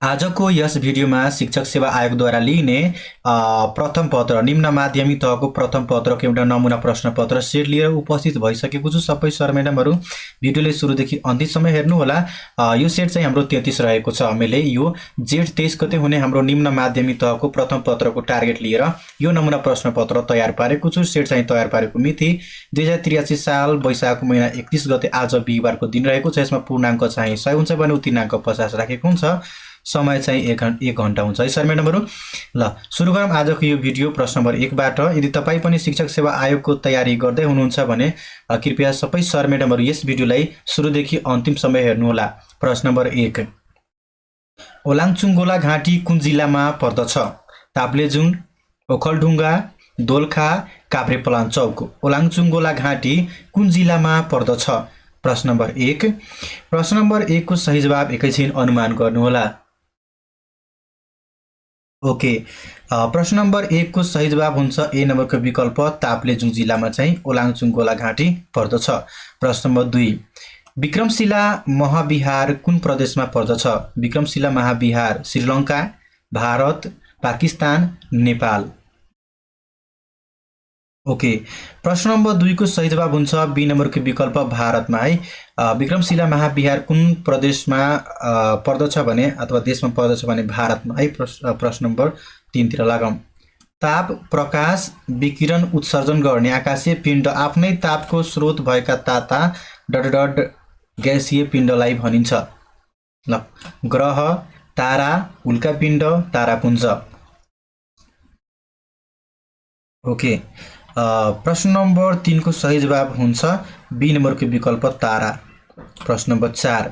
आजको यस भिडियोमा शिक्षक सेवा आयोगद्वारा लिइने प्रथम पत्र निम्न माध्यमिक तहको प्रथम पत्रको एउटा नमुना प्रश्नपत्र सेट लिएर उपस्थित भइसकेको छु। सबै सर म्याडमहरू भिडियोले सुरुदेखि अन्तिमसम्म हेर्नुहोला। यो सेट चाहिँ हाम्रो 33 रहेको छ। हामीले यो जेठ 23 गते हुने हाम्रो निम्न माध्यमिक तहको प्रथम पत्रको टार्गेट लिएर यो नमुना प्रश्नपत्र तयार पारेको छु। सेट चाहिँ तयार पारेको मिति 2083 साल वैशाख महिना 31 गते आज बिहीबारको दिन रहेको छ। यसमा पूर्णाङ्क चाहिँ 100 हुन्छ भने उत्तीर्णाङ्क 50 राखेको हुन्छ। समय चाहिँ एक घण्टा हुन्छ है सर म्याडमहरू। ल सुरु गरौँ आजको यो भिडियो प्रश्न नम्बर 1 बाट। यदि तपाईँ पनि शिक्षक सेवा आयोगको तयारी गर्दै हुनुहुन्छ भने कृपया सबै सर म्याडमहरू यस भिडियोलाई सुरुदेखि अन्तिमसम्म हेर्नुहोला। प्रश्न नम्बर 1, ओलाङचुङगोला घाँटी कुन जिल्लामा पर्दछ? ताप्लेजुङ, ओखलढुङ्गा, दोलखा, काभ्रेपलाञ्चोक। ओलाङचुङगोला घाँटी कुन जिल्लामा पर्दछ? प्रश्न नम्बर 1। प्रश्न नम्बर 1 को सही जवाब एकैछिन अनुमान गर्नुहोला। ओके, प्रश्न नम्बर 1 को सही जवाब हुन्छ ए नम्बरको विकल्प ताप्लेजुङ जिल्लामा चाहिँ ओलाङचुङगोला घाँटी पर्दछ। प्रश्न नम्बर 2, विक्रमशिला महाविहार कुन प्रदेशमा पर्दछ? विक्रमशिला महाविहार श्रीलङ्का, भारत, पाकिस्तान, नेपाल। ओके, प्रश्न नम्बर 2 को सही जवाब हुन्छ बी नम्बरको विकल्प भारतमा है। विक्रमशिला महाविहार कुन प्रदेशमा पर्दछ भने अथवा देशमा पर्दछ भने भारतमा है। प्रश्न नम्बर 3 तिर लागौँ। ताप, प्रकाश, विकिरण उत्सर्जन गर्ने आकाशीय पिण्ड आफ्नै तापको स्रोत भएका ताता डट ग्यासीय पिण्डलाई भनिन्छ। ल, ग्रह, तारा, उल्कापिण्ड, तारापुञ्ज। ओके, प्रश्न नम्बर 3 को सही जवाब हुन्छ बी नम्बरको विकल्प तारा। प्रश्न नम्बर 4,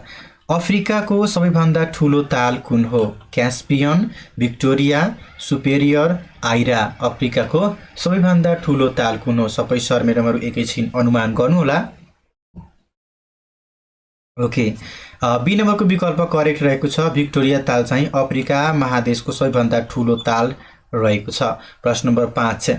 अफ्रिकाको सबैभन्दा ठुलो ताल कुन हो? Caspian, Victoria, superior, आइरा। अफ्रिकाको सबैभन्दा ठुलो ताल कुन हो? सबै सर म्याडमहरू एकैछिन अनुमान गर्नुहोला। ओके, बी नम्बरको विकल्प करेक्ट रहेको छ। भिक्टोरिया ताल चाहिँ अफ्रिका महादेशको सबैभन्दा ठुलो ताल रहेको छ। प्रश्न नम्बर 5,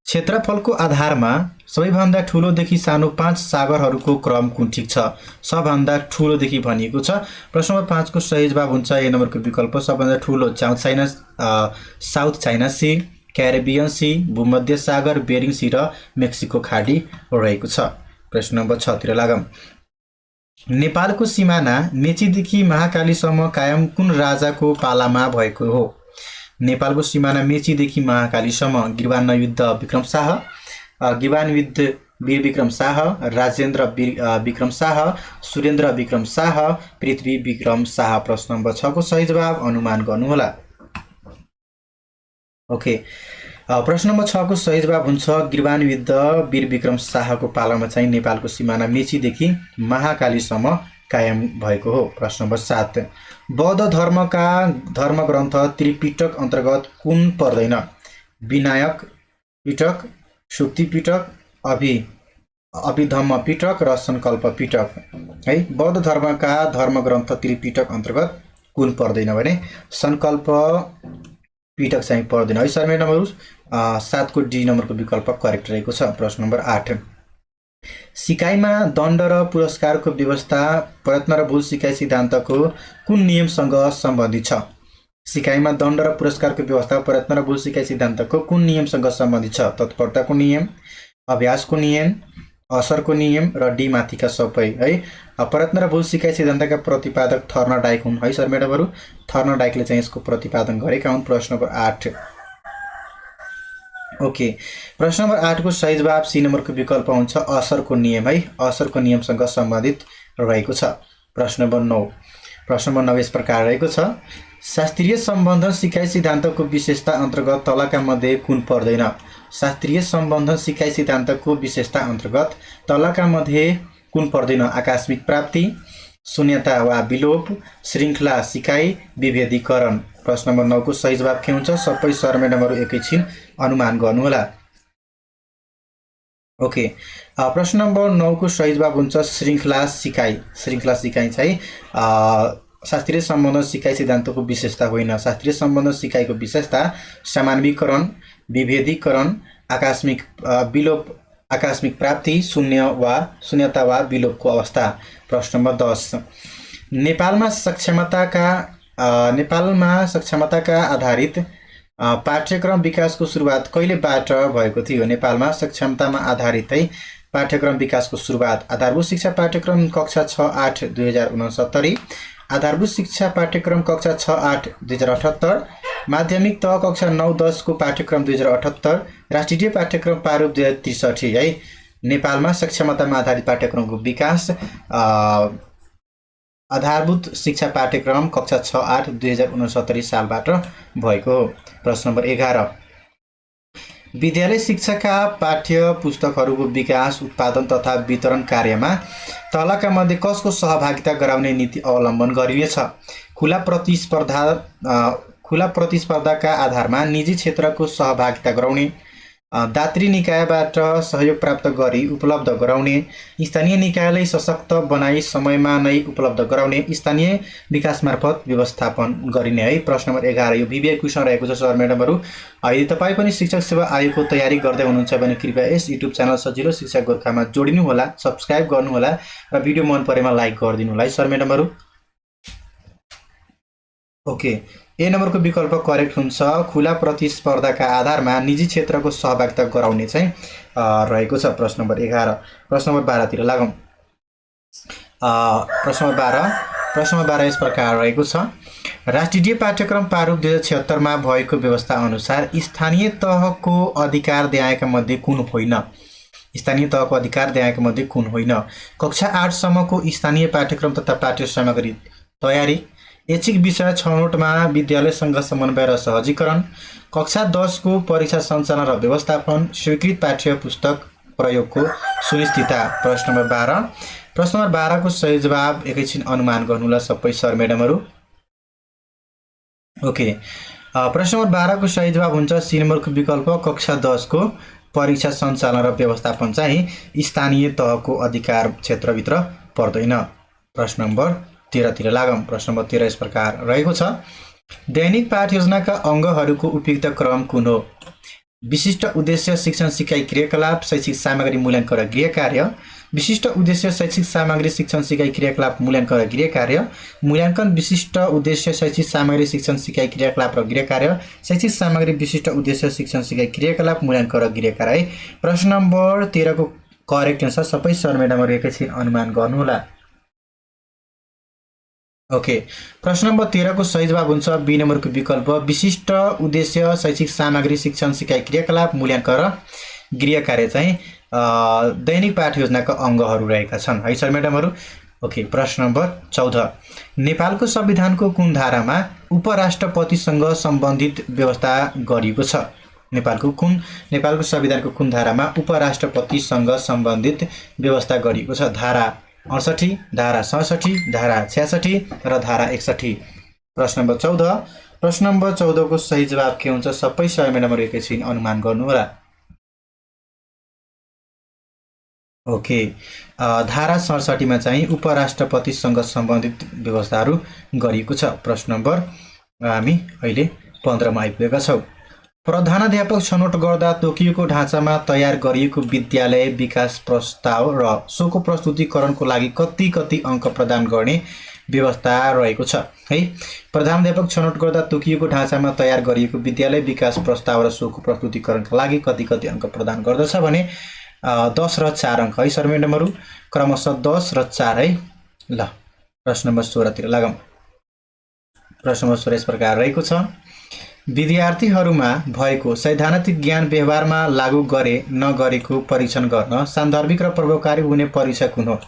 क्षेत्रफलको आधारमा सबैभन्दा ठुलोदेखि सानो 5 सागरहरूको क्रम कुन ठिक छ? सबभन्दा ठुलोदेखि भनिएको छ। प्रश्न नम्बर 5 को सही जवाब हुन्छ ए नम्बरको विकल्प सबभन्दा ठुलो South China Sea, Caribbean Sea, भूमध्य सागर, बेरिङ सी र मेक्सिको खाडी रहेको छ। प्रश्न नम्बर 6 तिर लागौँ। नेपालको सिमाना मेचीदेखि महाकालीसम्म कायम कुन राजाको पालामा भएको हो? नेपालको सिमाना मेचीदेखि महाकालीसम्म गिरवान युद्ध विक्रम शाह, गिरवान युद्ध वीर विक्रम शाह, राजेन्द्र विक्रम शाह, सुरेन्द्र विक्रम शाह, पृथ्वी विक्रम शाह। प्रश्न नम्बर 6 को सही जवाब अनुमान गर्नुहोला। ओके, प्रश्न नम्बर 6 को सही जवाब हुन्छ गिरवान युद्ध वीर विक्रम शाहको पालामा चाहिँ नेपालको सिमाना मेचीदेखि महाकालीसम्म कायम भएको हो। प्रश्न नम्बर 7, बौद्ध धर्मका धर्मग्रन्थ त्रिपिटक अन्तर्गत कुन पर्दैन? विनायक पिटक, सुक्ति पिटक, अभिधम्म पिटक र सङ्कल्प पिटक है। बौद्ध धर्मका धर्मग्रन्थ त्रिपिटक अन्तर्गत कुन पर्दैन भने सङ्कल्प पिटक चाहिँ पर्दैन है सर म्याडमहरू। 7 को डी नम्बरको विकल्प करेक्ट रहेको छ। प्रश्न नम्बर 8, सिकाइमा दण्ड र पुरस्कारको व्यवस्था प्रयत्न र भूल सिकाइ सिद्धान्तको कुन नियमसँग सम्बन्धित छ? सिकाइमा दण्ड र पुरस्कारको व्यवस्था प्रयत्न र भूल सिकाइ सिद्धान्तको कुन नियमसँग सम्बन्धित छ? तत्परताको नियम, अभ्यासको नियम, असरको नियम र डी माथिका सबै है। प्रयत्न र भूल सिकाइ सिद्धान्तका प्रतिपादक थर्नडाइक हुन् है सर म्याडमहरू। थर्नडाइकले चाहिँ यसको प्रतिपादन गरेका हुन्। प्रश्न नम्बर 8। ओके, प्रश्न नम्बर 8 को सही जवाब सी नम्बरको विकल्प हुन्छ असरको नियम है। असरको नियमसँग सम्बन्धित रहेको छ। प्रश्न नम्बर 9। प्रश्न नम्बर 9 यस प्रकार रहेको छ, शास्त्रीय सम्बन्धन सिकाइ सिद्धान्तको विशेषता अन्तर्गत तलका मध्ये कुन पर्दैन? शास्त्रीय सम्बन्धन सिकाइ सिद्धान्तको विशेषता अन्तर्गत तलका मध्ये कुन पर्दैन? आकस्मिक प्राप्ति, शून्यता वा विलोप, श्रृङ्खला सिकाइ, विभेदीकरण। प्रश्न नम्बर 9 को सही जवाब के हुन्छ? सबै सर म्याडमहरू एकैछिन अनुमान गर्नुहोला। ओके, प्रश्न नम्बर 9 को सही जवाब हुन्छ श्रृङ्खला सिकाइ। श्रृङ्खला सिकाइ चाहिँ शास्त्रीय सम्बन्धन सिकाइ सिद्धान्तको विशेषता होइन। शास्त्रीय सम्बन्धन सिकाइको विशेषता सामान्यीकरण, विभेदीकरण, आकस्मिक विलोप, आकस्मिक प्राप्ति, शून्यता वा विलोपको अवस्था। प्रश्न नम्बर 10, नेपालमा सक्षमताका नेपालमा सक्षमताका आधारित पाठ्यक्रम विकासको सुरुवात कहिलेबाट भएको थियो? नेपालमा सक्षमतामा आधारितै पाठ्यक्रम विकासको सुरुवात आधारभूत शिक्षा पाठ्यक्रम कक्षा 6-8 2069, आधारभूत शिक्षा पाठ्यक्रम कक्षा 6-8 2078, माध्यमिक तह कक्षा 9-10 को पाठ्यक्रम 2078, राष्ट्रिय पाठ्यक्रम प्रारूप 2063 है। नेपालमा सक्षमतामा आधारित पाठ्यक्रमको विकास आधारभूत शिक्षा पाठ्यक्रम कक्षा 6-8 2069 सालबाट भएको हो। प्रश्न नम्बर 11, विद्यालय शिक्षाका पाठ्य पुस्तकहरूको विकास, उत्पादन तथा वितरण कार्यमा तलका मध्ये कसको सहभागिता गराउने नीति अवलम्बन गरिनेछ? खुला प्रतिस्पर्धाका आधारमा निजी क्षेत्रको सहभागिता गराउने, दात्री निकायबाट सहयोग प्राप्त गरी उपलब्ध गराउने, स्थानीय निकायलाई सशक्त बनाई समयमा नै उपलब्ध गराउने, स्थानीय विकास मार्फत व्यवस्थापन गरिने है। प्रश्न नम्बर 11 यो VBI क्वेसन रहेको छ सर म्याडमहरू। यदि तपाईँ पनि शिक्षक सेवा आयोगको तयारी गर्दै हुनुहुन्छ भने कृपया यस युट्युब च्यानल सजिलो शिक्षा गोर्खामा जोडिनु होला, सब्स्क्राइब गर्नु होला र भिडियो मन परेमा लाइक गरिदिनु होला है सर म्याडमहरू। ओके, ए नम्बरको विकल्प करेक्ट हुन्छ। खुला प्रतिस्पर्धाका आधारमा निजी क्षेत्रको सहभागिता गराउने चाहिँ रहेको छ प्रश्न नम्बर 11। प्रश्न नम्बर 12 तिर लागौँ। प्रश्न नम्बर 12 यस प्रकार रहेको छ। राष्ट्रिय पाठ्यक्रम प्रारूप 2076 मा भएको व्यवस्था अनुसार स्थानीय तहको अधिकार देयका मध्ये कुन होइन? स्थानीय तहको अधिकार देयका मध्ये कुन होइन? कक्षा 8 सम्मको स्थानीय पाठ्यक्रम तथा पाठ्य सामग्री तयारी, ऐच्छिक विषय छनौटमा विद्यालयसँग समन्वय र सहजीकरण, कक्षा 10 को परीक्षा सञ्चालन र व्यवस्थापन, स्वीकृत पाठ्य पुस्तक प्रयोगको सुनिश्चितता। प्रश्न नम्बर 12। प्रश्न नम्बर 12 को सही जवाब एकैछिन अनुमान गर्नुहोला सबै सर म्याडमहरू। ओके, प्रश्न नम्बर 12 को सही जवाब हुन्छ सी नम्बरको विकल्प कक्षा 10 को परीक्षा सञ्चालन र व्यवस्थापन चाहिँ स्थानीय तहको अधिकार क्षेत्रभित्र पर्दैन। प्रश्न नम्बर 13 तिर लागौँ। प्रश्न नम्बर 13 यस प्रकार रहेको छ। दैनिक पाठ योजनाका अङ्गहरूको उपयुक्त क्रम कुन हो? विशिष्ट उद्देश्य शिक्षण सिकाइ क्रियाकलाप, शैक्षिक सामग्री मूल्याङ्कन र गृह कार्य, विशिष्ट उद्देश्य शैक्षिक सामग्री शिक्षण सिकाइ क्रियाकलाप मूल्याङ्कन र गृह कार्य, मूल्याङ्कन विशिष्ट उद्देश्य शैक्षिक सामग्री शिक्षण सिकाइ क्रियाकलाप र गृह कार्य, शैक्षिक सामग्री विशिष्ट उद्देश्य शिक्षण सिकाइ क्रियाकलाप मूल्याङ्कन र गृह कार्य है। प्रश्न नम्बर 13 को करेक्ट एन्सर सबै सर म्याडमहरू एकैछिन अनुमान गर्नुहोला। ओके, प्रश्न नम्बर 13 को सही जवाब हुन्छ बी नम्बरको विकल्प विशिष्ट उद्देश्य शैक्षिक सामग्री शिक्षण सिकाइ क्रियाकलाप मूल्याङ्कन र गृह कार्य चाहिँ दैनिक पाठ योजनाका अङ्गहरू रहेका छन् है सर म्याडमहरू। ओके, प्रश्न नम्बर 14 नेपालको संविधानको कुन धारामा उपराष्ट्रपतिसँग सम्बन्धित व्यवस्था गरिएको छ? नेपालको संविधानको कुन धारामा उपराष्ट्रपतिसँग सम्बन्धित व्यवस्था गरिएको छ? धारा 68, धारा 67, धारा 66 र धारा 61। प्रश्न नम्बर 14। प्रश्न नम्बर 14 को सही जवाब के हुन्छ सबै सर म्याडमहरू एकैछिन अनुमान गर्नुहोला। ओके, धारा 67 मा चाहिँ उपराष्ट्रपतिसँग सम्बन्धित व्यवस्थाहरू गरिएको छ। प्रश्न नम्बर हामी अहिले 15 मा आइपुगेका छौँ। प्रधानाध्यापक छनौट गर्दा तोकिएको ढाँचामा तयार गरिएको विद्यालय विकास प्रस्ताव र सोको प्रस्तुतिकरणको लागि कति अङ्क प्रदान गर्ने व्यवस्था रहेको छ है। प्रधानाध्यापक छनौट गर्दा तोकिएको ढाँचामा तयार गरिएको विद्यालय विकास प्रस्ताव र सोको प्रस्तुतिकरणका लागि कति अङ्क प्रदान गर्दछ भने 10 र 4 अङ्क है सर म्याडमहरू, क्रमशः 10 र 4 है। ल, प्रश्न नम्बर 16 तिर लागौँ। प्रश्न नम्बर 16 यस प्रकार रहेको छ। विद्यार्थीहरूमा भएको सैद्धान्तिक ज्ञान व्यवहारमा लागू गरे नगरेको परीक्षण गर्न सान्दर्भिक र प्रभावकारी हुने परीक्षा कुन हो?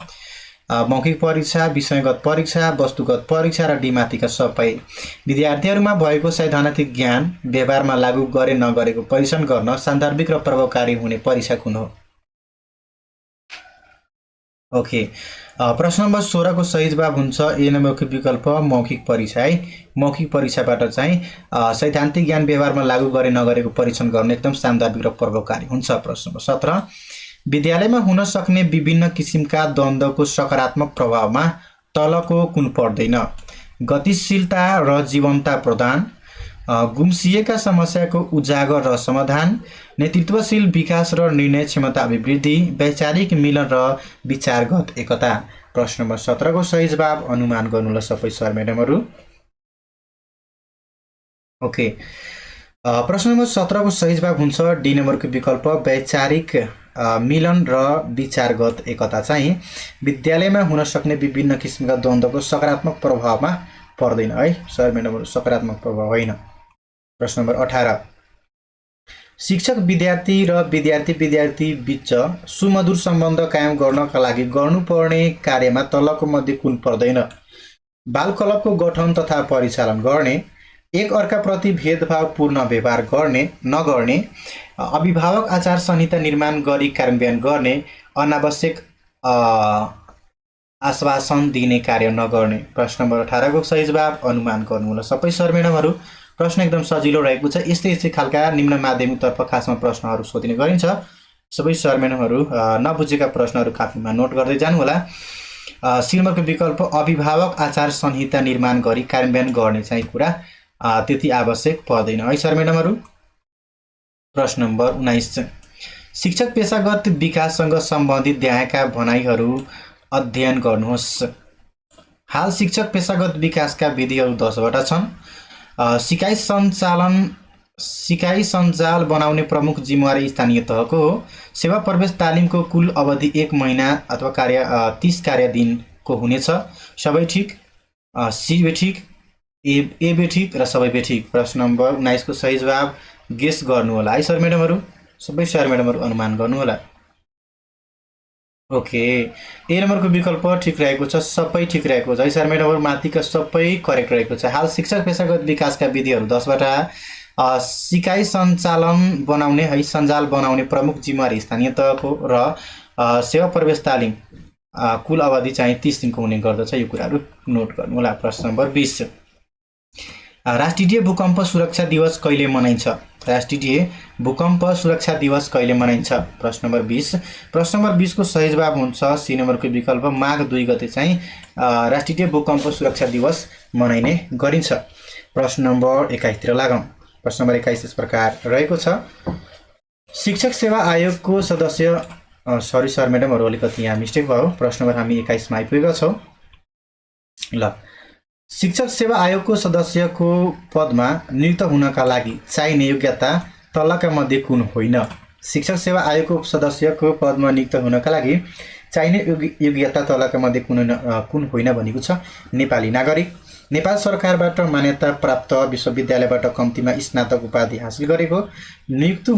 मौखिक परीक्षा, विषयगत परीक्षा, वस्तुगत परीक्षा र डीमाथिका सबै। विद्यार्थीहरूमा भएको सैद्धान्तिक ज्ञान व्यवहारमा लागू गरे नगरेको परीक्षण गर्न सान्दर्भिक र प्रभावकारी हुने परीक्षा कुन हो? ओके, प्रश्न नम्बर 16 को सही जवाब हुन्छ ए नम्बरको विकल्प मौखिक परीक्षा है। मौखिक परीक्षाबाट चाहिँ सैद्धान्तिक ज्ञान व्यवहारमा लागू गरे नगरेको परीक्षण गर्न एकदम सान्दर्भिक र प्रभावकारी हुन्छ। प्रश्न नम्बर 17 विद्यालयमा हुन सक्ने विभिन्न किसिमका द्वन्द्वको सकारात्मक प्रभावमा तलको कुन पर्दैन? गतिशीलता र जीवनता प्रदान, गुम्सिएका समस्याको उजागर र समाधान, नेतृत्वशील विकास र निर्णय क्षमता अभिवृद्धि, वैचारिक मिलन र विचारगत एकता। प्रश्न नम्बर 17 को सही जवाब अनुमान गर्नुहोला सबै सर म्याडमहरू। ओके प्रश्न नम्बर 17 को सही जवाब हुन्छ डी नम्बरको विकल्प वैचारिक मिलन र विचारगत एकता चाहिँ विद्यालयमा हुन सक्ने विभिन्न किसिमका द्वन्द्वको सकारात्मक प्रभावमा पर्दैन है सर म्याडमहरु सकारात्मक प्रभाव होइन। प्रश्न नम्बर 18 शिक्षक विद्यार्थी र विद्यार्थी बीच सुमधुर सम्बन्ध कायम गर्नका लागि गर्नुपर्ने कार्यमा तलको मध्ये कुन पर्दैन? बाल क्लबको गठन तथा परिचालन गर्ने, एक अर्काप्रति भेदभावपूर्ण व्यवहार गर्ने नगर्ने, अभिभावक आचार संहिता निर्माण गरी कार्यान्वयन गर्ने, अनावश्यक आश्वासन दिने कार्य नगर्ने। प्रश्न नम्बर 18 को सही जवाब अनुमान गर्नुहोला। सबै सर म्याडमहरु प्रश्न एकदम सजिलो रहेको छ। यस्तै खालका निम्न माध्यमिकतर्फ खासमा प्रश्नहरू सोधिने गरिन्छ। सबै सर म्याडमहरु नबुझेका प्रश्नहरू कापीमा नोट गर्दै जानुहोला। सी नम्बरको विकल्प अभिभावक आचार संहिता निर्माण गरी कार्यान्वयन गर्ने चाहिँ कुरा त्यति आवश्यक पर्दैन है सर म्याडमहरु। प्रश्न नम्बर 19 शिक्षक पेशागत विकाससँग सम्बन्धित देहाका भनाइहरू अध्ययन गर्नुहोस्। हाल शिक्षक पेशागत विकासका विधिहरू 10 वटा छन्। सिकाइ सञ्जाल बनाउने प्रमुख जिम्मेवारी स्थानीय तहको हो। सेवा प्रवेश तालिमको कुल अवधि 1 महिना अथवा 30 कार्य दिनको हुनेछ। सबै ठीक, सी बे ठीक, ए बे ठीक र सबै बे ठीक। प्रश्न नम्बर 19 को सही जवाब गेस गर्नुहोला है सर म्याडमहरु। सबै सर म्याडमहरु अनुमान गर्नुहोला। ओके ए नम्बरको विकल्प ठीक रहेको छ। सबै ठीक रहेको छ है सर म्याडमहरु। माथिका सबै करेक्ट रहेको छ। हाल शिक्षक पेशागत विकासका विधिहरू 10 वटा। सिकाइ सञ्चालन बनाउने है सञ्जाल बनाउने प्रमुख जिम्मेवारी स्थानीय तहको र सेवा प्रवेश तालिम कुल अवधि चाहिँ 30 दिनको हुने गर्दछ। यो कुराहरू नोट गर्नुहोला। प्रश्न नम्बर 20 राष्ट्रिय भूकम्प सुरक्षा दिवस कहिले मनाइन्छ? राष्ट्रिय भूकम्प सुरक्षा दिवस कहिले मनाइन्छ? प्रश्न नम्बर 20। प्रश्न नम्बर 20 को सही जवाब हुन्छ सी नम्बरको विकल्प माघ 2 गते चाहिँ राष्ट्रिय भूकम्प सुरक्षा दिवस मनाइने गरिन्छ। प्रश्न नम्बर 21 तिर लागौं। प्रश्न नम्बर 21 इस प्रकार रहेको छ। शिक्षक सेवा आयोगको सदस्य सरी सर म्याडमहरु अलिकति यहाँ मिस्टेक भयो। प्रश्न नम्बर हामी 21 मा आइपुगेका छौं। ल शिक्षक सेवा आयोगको सदस्यको पदमा नियुक्त हुनका लागि चाहिने योग्यता तलका मध्ये कुन होइन? शिक्षक सेवा आयोगको सदस्यको पदमा नियुक्त हुनका लागि चाहिने योग्यता तलका मध्ये कुन होइन भनेको छ। नेपाली नागरिक, नेपाल सरकारबाट मान्यता प्राप्त विश्वविद्यालयबाट कम्तीमा स्नातक उपाधि हासिल गरेको, नियुक्ति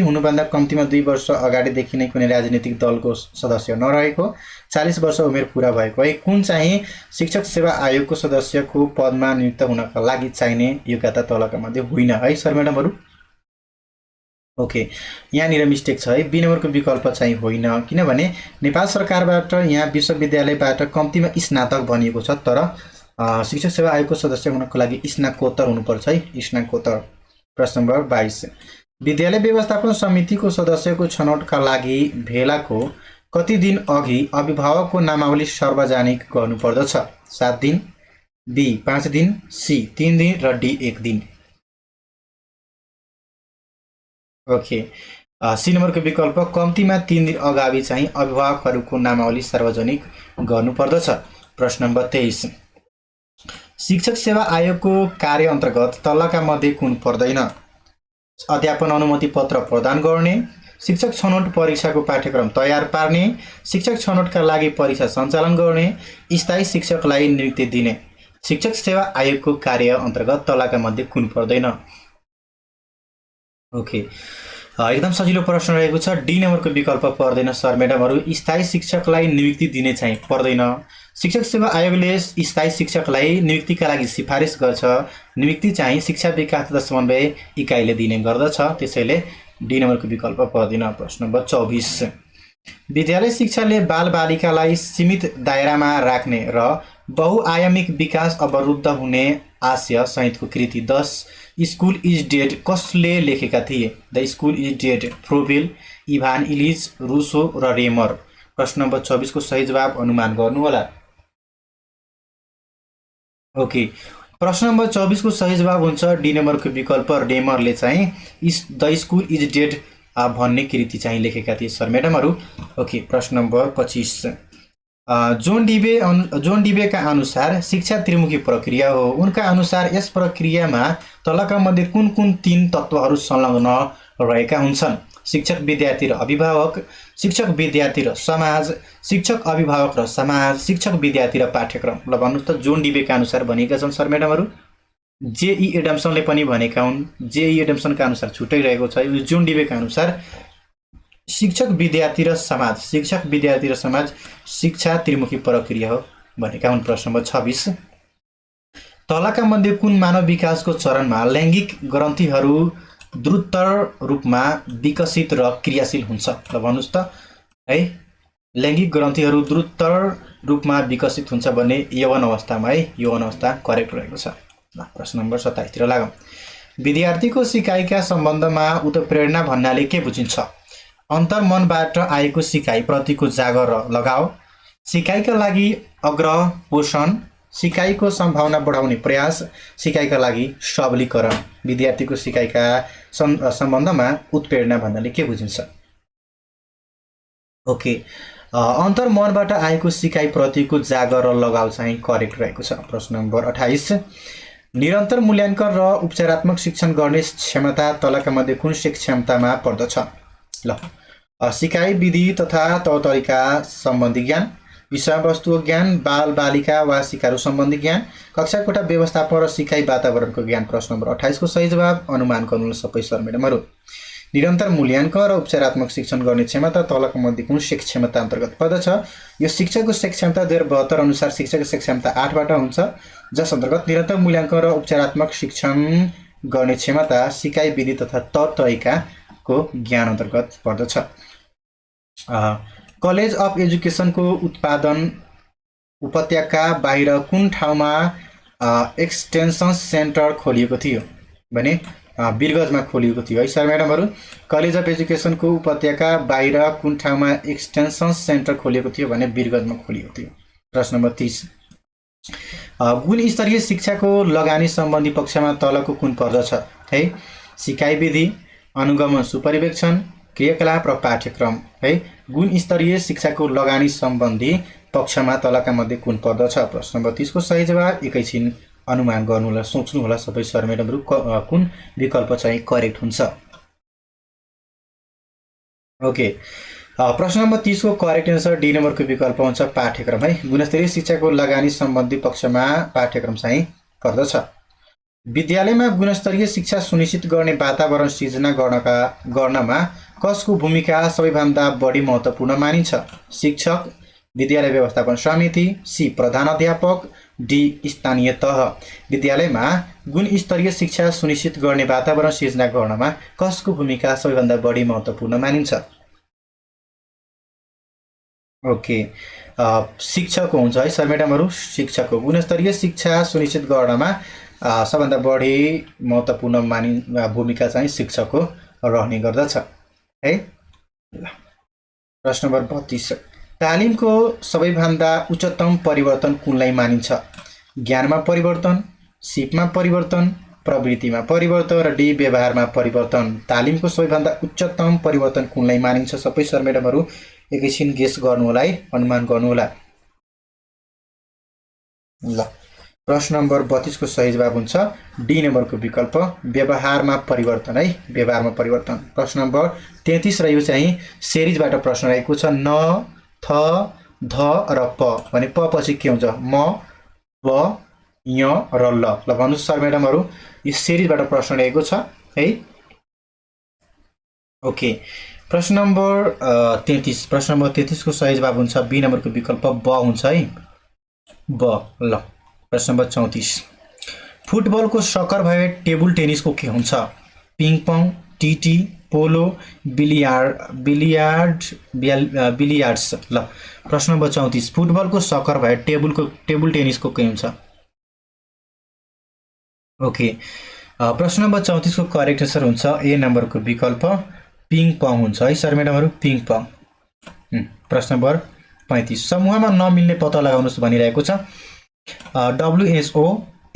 हुनुभन्दा कम्तीमा 2 वर्ष अगाडिदेखि नै कुनै राजनीतिक दलको सदस्य नरहेको, 40 वर्ष उमेर पूरा भएको है। कुन चाहिँ शिक्षक सेवा आयोगको सदस्यको पदमा नियुक्त हुनका लागि चाहिने योग्यता तलका मध्ये होइन है सर म्याडमहरु। ओके यहाँनिर मिस्टेक छ है। बी नम्बरको विकल्प चाहिँ होइन, किनभने नेपाल सरकारबाट यहाँ विश्वविद्यालयबाट कम्तीमा स्नातक भनिएको छ, तर शिक्षक सेवा आयोगको सदस्य हुनको लागि स्नातकोत्तर हुनुपर्छ है, स्नातकोत्तर। प्रश्न नम्बर 22 विद्यालय व्यवस्थापन समितिको सदस्यको छनौटका लागि भेलाको कति दिन अघि अभिभावकको नामावली सार्वजनिक गर्नुपर्दछ? 7 दिन, बी 5 दिन, सी 3 दिन र डी 1 दिन। ओके सी नम्बरको विकल्प कम्तीमा 3 दिन अगाडि चाहिँ अभिभावकहरूको नामावली सार्वजनिक गर्नुपर्दछ। प्रश्न नम्बर 23 शिक्षक सेवा आयोगको कार्य अन्तर्गत तलका मध्ये कुन पर्दैन? अध्यापन अनुमति पत्र प्रदान गर्ने, शिक्षक छनौट परीक्षाको पाठ्यक्रम तयार पार्ने, शिक्षक छनौटका लागि परीक्षा सञ्चालन गर्ने, स्थायी शिक्षकलाई नियुक्ति दिने। शिक्षक सेवा आयोगको कार्य अन्तर्गत तलका मध्ये कुन पर्दैन? ओके एकदम सजिलो प्रश्न रहेको छ। डी नम्बरको विकल्प पर्दैन सर म्याडमहरु। स्थायी शिक्षकलाई नियुक्ति दिने चाहिँ पर्दैन। शिक्षक सेवा आयोगले स्थायी शिक्षकलाई नियुक्तिका लागि सिफारिस गर्छ। नियुक्ति चाहिँ शिक्षा विकास तथा समन्वय इकाइले दिने गर्दछ, त्यसैले डी नम्बरको विकल्प पर्दैन। प्रश्न नम्बर 24 विद्यालय शिक्षाले बालबालिकालाई सीमित दायरामा राख्ने र बहुआयामिक विकास अवरुद्ध हुने आशय सहितको कृति 10 स्कुल इज डेड कसले लेखेका थिए? The school is dead Froebel, Ivan Illich, Rousseau र रेमर। प्रश्न नम्बर 24 को सही जवाब अनुमान गर्नुहोला। ओके प्रश्न नम्बर 24 को सही जवाब हुन्छ डी नम्बरको विकल्प रेमरले चाहिँ द स्कुल इज डेड भन्ने कृति चाहिँ लेखेका थिए सर म्याडमहरु। ओके प्रश्न नम्बर 25 जोन डिबेका अनुसार शिक्षा त्रिमुखी प्रक्रिया हो। उनका अनुसार यस प्रक्रियामा तलका मध्ये कुन कुन तीन तत्त्वहरू संलग्न रहेका हुन्छन्? शिक्षक विद्यार्थी र अभिभावक, शिक्षक विद्यार्थी र समाज, शिक्षक अभिभावक र समाज, शिक्षक विद्यार्थी र पाठ्यक्रम। ल भन्नुहोस् त जोन डिबेका अनुसार भनेका छन् सर म्याडमहरू। जेई एडम्सनले पनि भनेका हुन्। जेई एडम्सनका अनुसार छुट्टै रहेको छ। यो जोन डिबेका अनुसार शिक्षक विद्यार्थी र समाज, शिक्षक विद्यार्थी र समाज शिक्षा त्रिमुखी प्रक्रिया हो भनेका हुन्। प्रश्न नम्बर 26, तलका मध्ये कुन मानव विकासको चरणमा लैङ्गिक ग्रन्थीहरू द्रुतर रूपमा विकसित र क्रियाशील हुन्छ? ल भन्नुहोस् त है। लैङ्गिक ग्रन्थीहरू द्रुतर रूपमा विकसित हुन्छ भन्ने यौवन अवस्थामा है। यौवन अवस्था करेक्ट रहेको छ। ल प्रश्न नम्बर 27 तिर लागौँ। विद्यार्थीको सिकाइका सम्बन्धमा उत्प्रेरणा भन्नाले के बुझिन्छ? अन्तर्मनबाट आएको सिकाइ प्रतिको जागर र लगाव, सिकाइका लागि आग्रह पोषण, सिकाइको सम्भावना बढाउने प्रयास, सिकाइका लागि सबलीकरण। विद्यार्थीको सिकाइका सम्बन्धमा उत्प्रेरणा भन्नाले के बुझिन्छ? ओके, अन्तर्मनबाट आएको सिकाइ प्रतिको जागर र लगाव चाहिँ करेक्ट रहेको छ। प्रश्न नम्बर 28, निरन्तर मूल्याङ्कन र उपचारात्मक शिक्षण गर्ने क्षमता तलका मध्ये कुन क्षमतामा पर्दछ? ल सिकाइ विधि तथा तौर तरिका सम्बन्धी ज्ञान, विषयवस्तु ज्ञान, बाल बालिका वा सिकारु सम्बन्धी ज्ञान, कक्षा कोठा व्यवस्थापन र सिकाइ वातावरणको ज्ञान। प्रश्न नम्बर 28 को सही जवाब अनुमान गर्नु सबै सर म्याडमहरू। निरन्तर मूल्याङ्कन र उपचारात्मक शिक्षण गर्ने क्षमता तलका मध्ये कुन क्षमता अन्तर्गत पर्दछ? यो शिक्षकको क्षमता 2072 अनुसार शिक्षकको क्षमता 8 बाट हुन्छ, जस अन्तर्गत निरन्तर मूल्याङ्कन र उपचारात्मक शिक्षण गर्ने क्षमता सिकाइ विधि तथा तौर तरिकाको ज्ञान अन्तर्गत पर्दछ। कलेज अफ एजुकेसनको उत्पादन उपत्यका बाहिर कुन ठाउँमा एक्सटेन्सन सेन्टर खोलिएको थियो भने बिरगजमा खोलिएको थियो है सर म्याडमहरू। कलेज अफ एजुकेसनको उपत्यका बाहिर कुन ठाउँमा एक्सटेन्सन सेन्टर खोलिएको थियो भने बिरगजमा खोलिएको थियो। प्रश्न नम्बर 30, गुणस्तरीय शिक्षाको लगानी सम्बन्धी पक्षमा तलको कुन पर्दछ है? सिकाइ विधि, अनुगमन सुपरिवेक्षण, क्रियाकलाप र पाठ्यक्रम है। गुणस्तरीय शिक्षाको लगानी सम्बन्धी पक्षमा तलका मध्ये कुन पर्दछ? प्रश्न नम्बर 30 को सही जवाब एकैछिन अनुमान गर्नु होला, सोच्नु होला सबै सर म्याडमहरू कुन विकल्प चाहिँ करेक्ट हुन्छ। ओके, प्रश्न नम्बर 30 को करेक्ट आन्सर डी नम्बरको विकल्प हुन्छ पाठ्यक्रम है। गुणस्तरीय शिक्षाको लगानी सम्बन्धी पक्षमा पाठ्यक्रम चाहिँ पर्दछ। विद्यालयमा गुणस्तरीय शिक्षा सुनिश्चित गर्ने वातावरण सिर्जना गर्नमा कसको भूमिका सबैभन्दा बढी महत्त्वपूर्ण मानिन्छ? शिक्षक, विद्यालय व्यवस्थापन समिति, सी प्रधानाध्यापक, डी स्थानीय तह। विद्यालयमा गुणस्तरीय शिक्षा सुनिश्चित गर्ने वातावरण सिर्जना गर्नमा कसको भूमिका सबैभन्दा बढी महत्त्वपूर्ण मानिन्छ? ओके, शिक्षकको हुन्छ है सर म्याडमहरू। शिक्षकको गुणस्तरीय शिक्षा सुनिश्चित गर्नमा सबभन्दा बढी महत्त्वपूर्ण भूमिका चाहिँ शिक्षकको रहने गर्दछ है। प्रश्न नम्बर 32, तालिमको सबैभन्दा उच्चतम परिवर्तन कुनलाई मानिन्छ? ज्ञानमा परिवर्तन, सिपमा परिवर्तन, प्रवृत्तिमा परिवर्तन र डी व्यवहारमा परिवर्तन। तालिमको सबैभन्दा उच्चतम परिवर्तन कुनलाई मानिन्छ? सबै सर म्याडमहरू एकैछिन गेस गर्नु होला है, अनुमान गर्नु होला। ल प्रश्न नम्बर 32 को सही जवाब हुन्छ डी नम्बरको विकल्प व्यवहारमा परिवर्तन है। व्यवहारमा परिवर्तन। प्रश्न नम्बर 33 र यो चाहिँ सिरिजबाट प्रश्न रहेको छ। न, थ, ध र प भने प पछि के हुन्छ? म, व, य र ल। ल भन्नुहोस् सर म्याडमहरू, यो सिरिजबाट प्रश्न रहेको छ है। ओके, प्रश्न नम्बर 33। प्रश्न नम्बर 33 को सही जवाब हुन्छ बी नम्बरको विकल्प ब हुन्छ है। ब। ल प्रश्न नम्बर 34, फुटबलको सकर भए टेबल टेनिसको के हुन्छ? पिङ पङ, टिटी, पोलो, बिलियार्ड्स। ल प्रश्न नम्बर 34, फुटबलको सकर भए टेबल टेनिसको के हुन्छ? ओके, प्रश्न नम्बर 34 को करेक्ट आन्सर हुन्छ ए नम्बरको विकल्प पिङ पङ हुन्छ है सर म्याडमहरू। पिङ पङ। प्रश्न नम्बर 35, समूहमा नमिल्ने पत्ता लगाउनुहोस् भनिरहेको छ। WHO,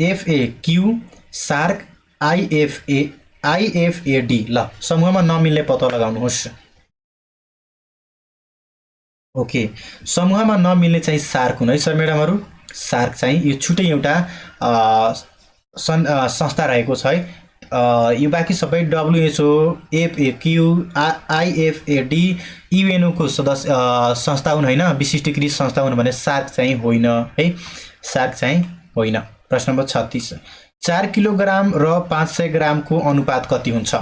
FAQ, SAARC, IFAD। ल समूहमा नमिल्ने पत्ता लगाउनुहोस्। ओके, समूहमा नमिल्ने चाहिँ सार्क हुन् है सर म्याडमहरू। सार्क चाहिँ यो छुट्टै एउटा संस्था रहेको छ है। यो बाँकी सबै WHO, FAQ, IFAD, UNO को सदस्य संस्था हुन् होइन, विशिष्टीकृत संस्था हुन् भने सार्क चाहिँ होइन है, सार्क चाहिँ होइन। प्रश्न नम्बर 36, 4 किलोग्राम र 500 ग्रामको अनुपात कति हुन्छ?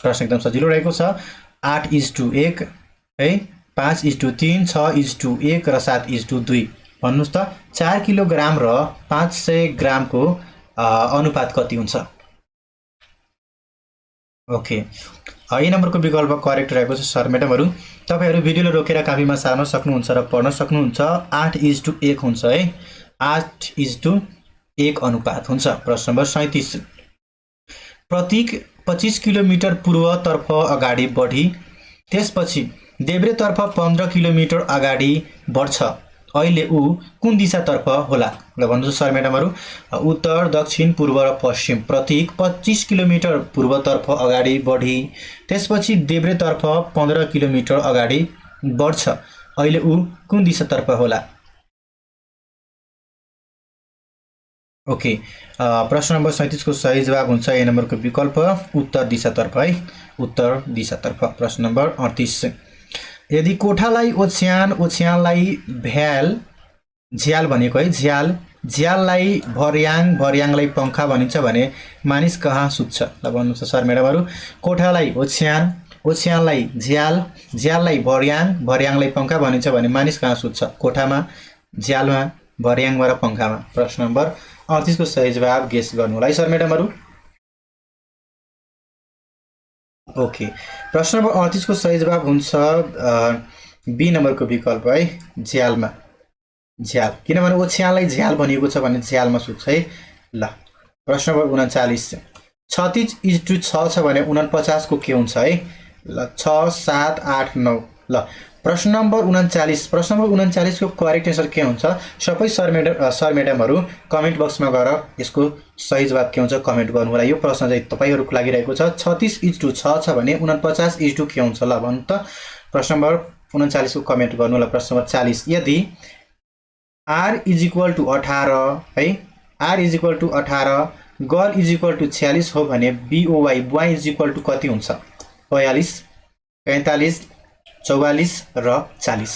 प्रश्न एकदम सजिलो रहेको छ। 8:1 है, 5:3, 6:1 र 7:2। भन्नुहोस् त 4 किलोग्राम र 500 ग्रामको अनुपात कति हुन्छ? ओके, ए नम्बरको विकल्प करेक्ट रहेको छ सर म्याडमहरू। तपाईहरु भिडियोले रोकेर कापीमा सार्न सक्नुहुन्छ र पढ्न सक्नुहुन्छ। 8:1 हुन्छ है, 8:1 अनुपात हुन्छ। प्रश्न नम्बर 37, प्रतीक 25 किलोमिटर पूर्वतर्फ अगाडि बढी त्यसपछि देब्रेतर्फ 15 किलोमिटर अगाडि बढ्छ, अहिले ऊ कुन दिशातर्फ होला? ल भन्नुहोस् सर म्याडमहरू। उत्तर, दक्षिण, पूर्व र पश्चिम। प्रतीक 25 किलोमिटर पूर्वतर्फ अगाडि बढी त्यसपछि देब्रेतर्फ 15 किलोमिटर अगाडि बढ्छ, अहिले ऊ कुन दिशातर्फ होला? ओके, प्रश्न नम्बर 37 को सही जवाब हुन्छ ए नम्बरको विकल्प, उत्तर दिशातर्फ है, उत्तर दिशातर्फ। प्रश्न नम्बर 38, यदि कोठालाई ओछ्यान, ओछ्यानलाई भ्याल, झ्याल भनेको है, झ्याल, झ्याललाई भर्याङ, भर्याङलाई पंखा भनिन्छ भने मानिस कहाँ सुत्छ? ल भन्नुहोस् सर म्याडमहरू। कोठालाई ओछ्यान, ओछ्यानलाई झ्याल, झ्याललाई भर्याङ, भर्याङलाई पंखा भनिन्छ भने मानिस कहाँ सुत्छ? कोठामा, झ्यालमा, भर्याङमा र पंखामा। प्रश्न नम्बर 38 को सही जवाब गेस गर्नु होला है सर म्याडमहरू। ओके, प्रश्न नम्बर 38 को सही जवाब हुन्छ बी नम्बरको विकल्प है, झ्यालमा, झ्याल। किनभने ओछ्यानलाई झ्याल भनिएको छ भने झ्यालमा सुत्छ है। ल प्रश्न नम्बर 39, 36:6 छ भने 49 को के हुन्छ है? ल 6, 7, 8, 9। ल प्रश्न नम्बर 39, प्रश्न नम्बर 39 को करेक्ट आन्सर के हुन्छ? सबै सर म्याडमहरू कमेन्ट बक्समा गएर यसको सही जवाब के हुन्छ कमेन्ट गर्नु होला। यो प्रश्न चाहिँ तपाईहरुको लागि रहेको छ। 36:6 छ भने 49:2 के हुन्छ? ल भन्नु त। प्रश्न नम्बर 39 को कमेन्ट गर्नु होला। प्रश्न नम्बर 40, यदि r = 18 है, r = 18, गर्ल = 46 हो भने BOY, बोय = कति हुन्छ? 42, 45, 44 र 40।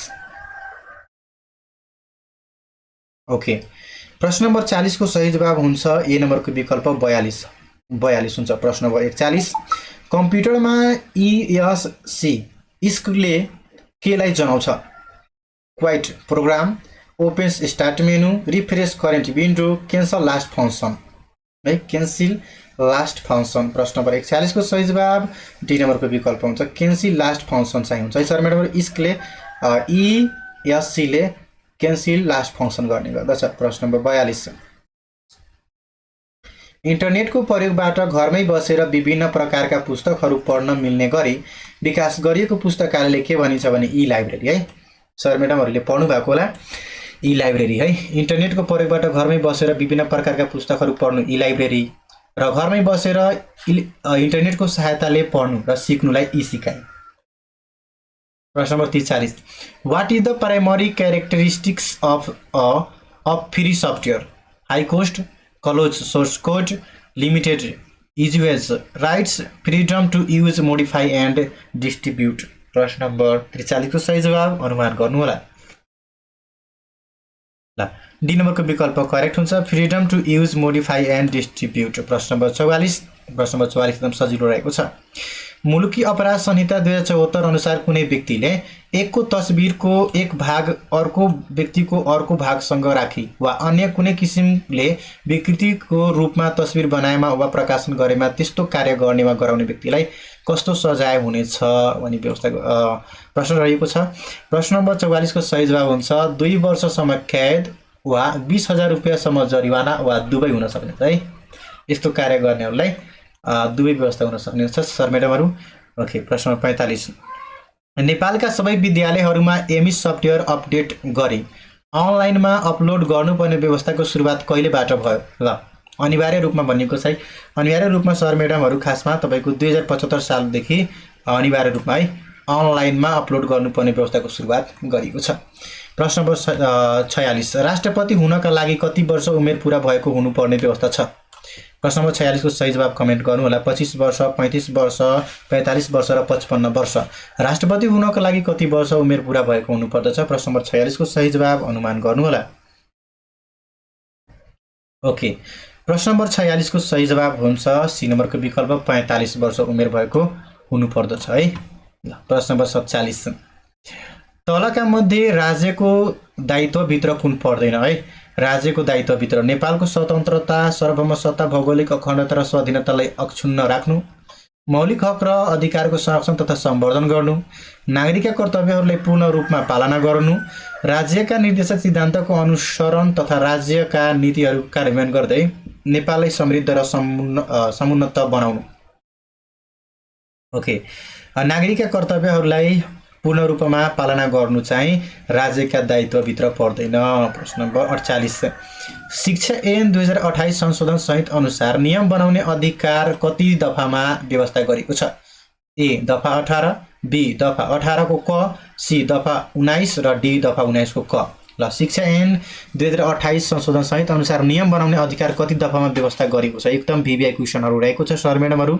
ओके, प्रश्न नम्बर 40 को सही जवाब हुन्छ ए नम्बरको विकल्प 42, 42 हुन्छ। प्रश्न नम्बर 41, कम्प्युटरमा ESC स्क्रुले केलाई जनाउँछ? Quit program, opens start menu, refresh current window, cancel last function है, क्यान्सल लास्ट फंक्सन। प्रश्न नम्बर 41 को सही जवाब डी नम्बरको विकल्प हुन्छ, क्यान्सल लास्ट फंक्सन चाहिँ हुन्छ है सर म्याडम। इसले ESC ले क्यान्सल लास्ट फंक्सन गर्ने गर्दछ। प्रश्न नम्बर 42, इन्टरनेटको प्रयोगबाट घरमै बसेर विभिन्न प्रकारका पुस्तकहरू पढ्न मिल्ने गरी विकास गरिएको पुस्तकालयले के भनिन्छ भने ई लाइब्रेरी है। सर म्याडमहरूले पढ्नु भएको होला, ई लाइब्रेरी है। इन्टरनेटको प्रयोगबाट घरमै बसेर विभिन्न प्रकारका पुस्तकहरू पढ्नु ई लाइब्रेरी, र घरमै बसेर इन्टरनेटको सहायताले पढ्नु र सिक्नुलाई ई सिकाइ। प्रश्न नम्बर 43, what is the primary characteristics of free software? High cost, close source code, limited use rights, freedom to use, modify and distribute. प्रश्न नम्बर 43 को सही जवाब अनुमान गर्नु होला। ल डी नम्बरको विकल्प करेक्ट हुन्छ, freedom to use, modify and distribute. प्रश्न नम्बर 44, प्रश्न नम्बर 44 एकदम सजिलो रहेको छ। मुलुकी अपराध संहिता 2074 अनुसार कुनै व्यक्तिले एकको तस्बिरको एक भाग अर्को व्यक्तिको अर्को भागसँग राखी वा अन्य कुनै किसिमले विकृतिको रूपमा तस्बिर बनाएमा वा प्रकाशन गरेमा त्यस्तो कार्य गर्ने वा गराउने व्यक्तिलाई कस्तो सजाय हुनेछ भनी व्यवस्था प्रश्न रहेको छ। प्रश्न नम्बर 44 को सही जवाब हुन्छ 2 वर्षसम्म कैद वा 20,000 रुपैयाँसम्म जरिवाना वा दुवै हुन सक्ने है। यस्तो कार्य गर्नेहरूलाई दुवै व्यवस्था हुन सक्ने छ सर म्याडमहरू। ओके, प्रश्न नम्बर 45, नेपालका सबै विद्यालयहरूमा एमएस सफ्टवेयर अपडेट गरी अनलाइनमा अपलोड गर्नुपर्ने व्यवस्थाको सुरुवात कहिलेबाट भयो? ल अनिवार्य रूपमा भनिएको छ। अनिवार्य रूपमा सर म्याडमहरू खासमा तपाईको 2075 सालदेखि अनिवार्य रूपमा है अनलाइनमा अपलोड गर्नुपर्ने व्यवस्थाको सुरुवात गरेको छ। प्रश्न नम्बर 46 राष्ट्रपति हुनका लागि कति वर्ष उमेर पुरा भएको हुनुपर्ने व्यवस्था छ? प्रश्न नम्बर 46 को सही जवाब कमेन्ट गर्नु होला। 25 वर्ष, 35 वर्ष, 45 वर्ष र 55 वर्ष। राष्ट्रपति हुनका लागि कति वर्ष उमेर पुरा भएको हुनुपर्दछ? प्रश्न नम्बर 46 को सही जवाब अनुमान गर्नु होला। ओके, प्रश्न नम्बर 46 को सही जवाब हुन्छ सी नम्बरको विकल्प 45 वर्ष उमेर भएको हुनुपर्दछ है। प्रश्न नम्बर 47 तलका मध्ये राज्यको दायित्वभित्र कुन पर्दैन है? राज्यको दायित्वभित्र नेपालको स्वतन्त्रता, सार्वभौमसत्ता, भौगोलिक अखण्डता र स्वाधीनतालाई अक्षुण्ण राख्नु, मौलिक हक र अधिकारको संरक्षण तथा सम्वर्धन गर्नु, नागरिकका कर्तव्यहरूलाई पूर्ण रूपमा पालना गर्नु, राज्यका निर्देशक सिद्धान्तको अनुसरण तथा राज्यका नीतिहरू कार्यान्वयन गर्दै नेपाललाई समृद्ध र समुन्नत बनाउनु। ओके, नागरिकका कर्तव्यहरूलाई पूर्ण रूपमा पालना गर्नु चाहिँ राज्यका दायित्वभित्र पर्दैन। प्रश्न नम्बर 48 शिक्षा ऐन 2028 संशोधन संहित अनुसार नियम बनाउने अधिकार कति दफामा व्यवस्था गरेको छ? ए दफा 18, बी दफा 18 को क, सी दफा 19 र डी दफा 19 को क। ल शिक्षा ऐन 2028 संशोधन संहित अनुसार नियम बनाउने अधिकार कति दफामा व्यवस्था गरेको छ? एकदम भिभिआई क्वेसनहरू रहेको छ सर म्याडमहरू।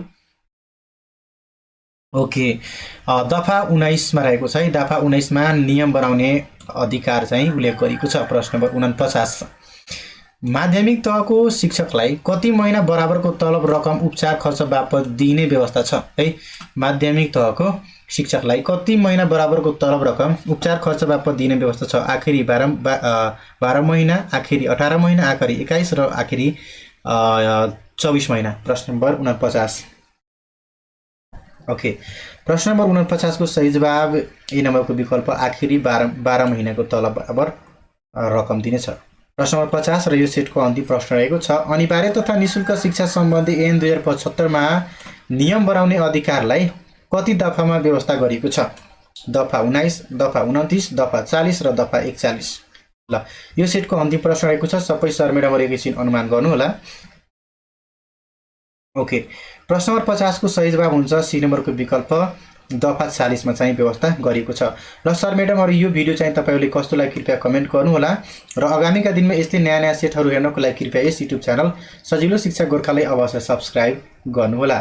ओके, दफा 19 मा रहेको छ है। दफा 19 मा नियम बनाउने अधिकार चाहिँ उल्लेख गरेको छ। प्रश्न नम्बर 49 माध्यमिक तहको शिक्षकलाई कति महिना बराबरको तलब रकम उपचार खर्च बापत दिने व्यवस्था छ है? माध्यमिक तहको शिक्षकलाई कति महिना बराबरको तलब रकम उपचार खर्च बापत दिने व्यवस्था छ? आखिरी 12 महिना, आखिरी 18 महिना, आखिरी 21 र आखिरी 24 महिना। प्रश्न नम्बर 49। ओके, प्रश्न नम्बर 49 को सही जवाब ए नम्बरको विकल्प आखिरी 12 महिनाको तलब बराबर रकम दिनेछ। प्रश्न नम्बर 50 र यो सेटको अन्तिम प्रश्न रहेको छ अनिवार्य तथा निःशुल्क शिक्षा सम्बन्धी ऐन 2075 मा नियम बनाउने अधिकारलाई कति दफामा व्यवस्था गरिएको छ? दफा 19, दफा 29, दफा 40 र दफा 41। ल यो सेटको अन्तिम प्रश्न रहेको छ। सबै सर म्याडमहरु एकैछिन अनुमान गर्नु होला। ओके, प्रश्न नम्बर 50 को सही जवाब हुन्छ सी नम्बरको विकल्प दफा 40 मा चाहिँ व्यवस्था गरिएको छ। र सर म्याडमहरु यो भिडियो चाहिँ तपाईहरुले कस्तो लाग्यो कृपया कमेन्ट गर्नु होला र आगामीका दिनमा यस्तै नयाँ नयाँ सेटहरु हेर्नको लागि कृपया यस युट्युब च्यानल सजिलो शिक्षा गोर्खालाई अवश्य सब्स्क्राइब गर्नु होला।